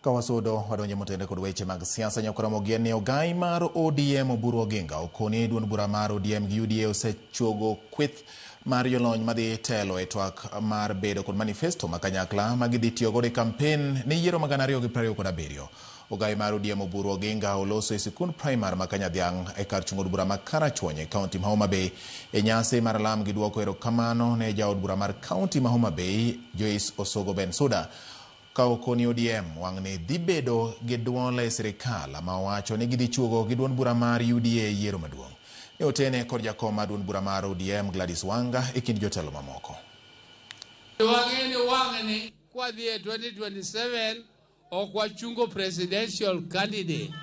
Ka wasudo wadonjo motende kod weche mag siasa nyakwara ni ogai mar ODM Oburu Oginga okoni duond bura mar ODM gi UDA osechuogo kweth mar jolony madhi telo e twak mar bedo kod manifesto ma kanyakla ma gidhi tiyo godo e kampen ne yiero mag 2027. Ogai mar ODM Oburu Oginga oloso e sikund primar ma Kanyadhiang' e kar chung' od bura ma Karachuonyo e kaunti ma Homa Bay e nyasi mar lam gi duoko erokamano ne jaod bura mar kaunti ma Homa Bay Joyce Osogo Bensuda ka okoni ODM wang'ni dhi bedo gi duol e sirikal ma owacho ni gidhi chuogo gi duond bura mar UDA e yiero maduong'. Ne otene kod jakom mar duond bura mar ODM Gladys Wanga e kind jotelo mamoko. Wang'e ni wang'ni kwadhi e 2027 ok wachungo presidential candidate.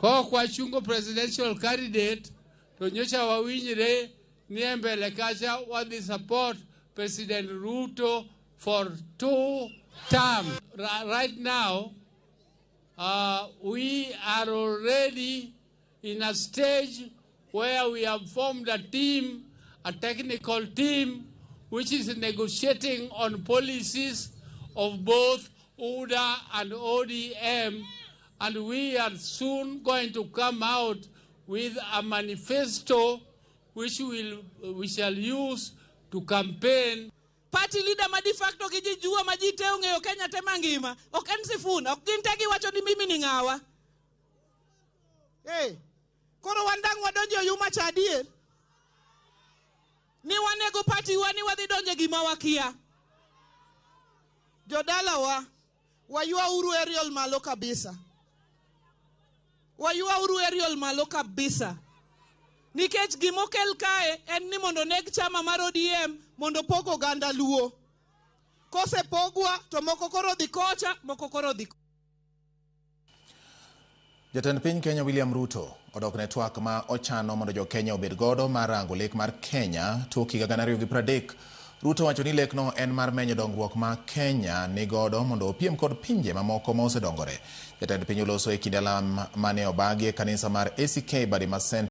Kok wachungo presidential candidate to nyocha wawinjre ni e mbele kacha wadhi support President Ruto for two terms. Right now, we are already in a stage where we have formed a team, a technical team, which is negotiating on policies of both UDA and ODM, and we are soon going to come out with a manifesto which we shall use to campaign. Party leader ma de facto gi ji jua ma ji te ong'eyo Kenya te mangima ok en Sifuna, ok gin te giwacho ni mimi ni ng'awa. Hey, koro wan dang' wadonjo e oyuma cha adier ni wanego party wa ni wadhi donjo e gima wakia. Jodalawa, waywauru aerial malo kabisa, waywauru aerial malo kabisa, nikech gimokel kae en ni mondo neg chama mar ODM mondo pog oganda Luo. Kosepogwa to moko koro dhi kocha, moko koro dhi. Jatend piny Kenya William Ruto odok ne twak ma ochano mondo jo Kenya obed godo mar rango lek mar Kenya tok higa 2030. Ruto wacho ni lekno en mar menyo dongruok ma Kenya ni godo mondo opiem kod pinje mamoko ma osedongore. Jatend piny oloso e kinde alam mane obagi e kanisa mar ACK Badima Center.